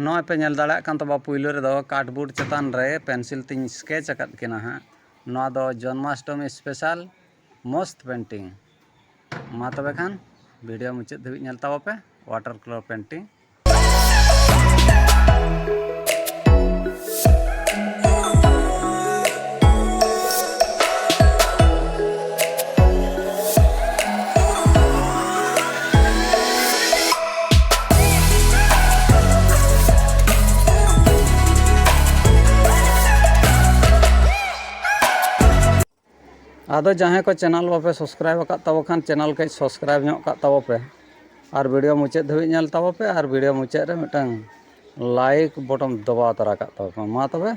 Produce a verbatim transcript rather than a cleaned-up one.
ᱱᱚᱜᱼᱚᱭ ᱯᱮ ᱧᱮᱞ ᱫᱟᱲᱮᱭᱟᱜ ᱠᱟᱱ ᱛᱟᱵᱚ, ᱯᱩᱭᱞᱩ ᱨᱮᱫᱚ cardboard ᱪᱮᱛᱟᱱ ᱨᱮ pencil ᱛᱤᱧ sketch ᱟᱠᱟᱫ ᱠᱤᱱᱟ ᱦᱟᱸᱜ᱾ ᱱᱚᱣᱟ ᱫᱚ ᱡᱚᱱᱢᱟᱥᱴᱚᱢᱤ special ᱢᱚᱥᱛ painting᱾ ᱢᱟ ᱛᱚᱵᱮ ᱠᱷᱟᱱ video ᱢᱩᱪᱟᱹᱫ ᱫᱷᱟᱹᱵᱤᱡ ᱧᱮᱞ ᱛᱟᱵᱚ ᱯᱮ water color painting᱾ ᱟᱫᱚ ᱡᱟᱦᱟᱸᱭ ᱠᱚ channel ᱵᱟᱯᱮ subscribe ᱟᱠᱟᱫ ᱛᱟᱵᱚ ᱠᱷᱟᱱ, channel ᱠᱟᱹᱡ subscribe ᱧᱚᱜ ᱠᱟᱜ ᱛᱟᱵᱚ ᱯᱮ, ᱟᱨ video ᱢᱩᱪᱟᱹᱫ ᱫᱷᱟᱹᱵᱤᱡ ᱧᱮᱞ ᱛᱟᱵᱚ ᱯᱮ, ᱟᱨ video ᱢᱩᱪᱟᱹᱫ ᱨᱮ ᱢᱤᱫᱴᱟᱝ like button ᱫᱚᱵᱟᱣ ᱛᱟᱨᱟ ᱠᱟᱜ ᱛᱟᱵᱚ ᱯᱮ᱾ ᱢᱟ ᱛᱚᱵᱮ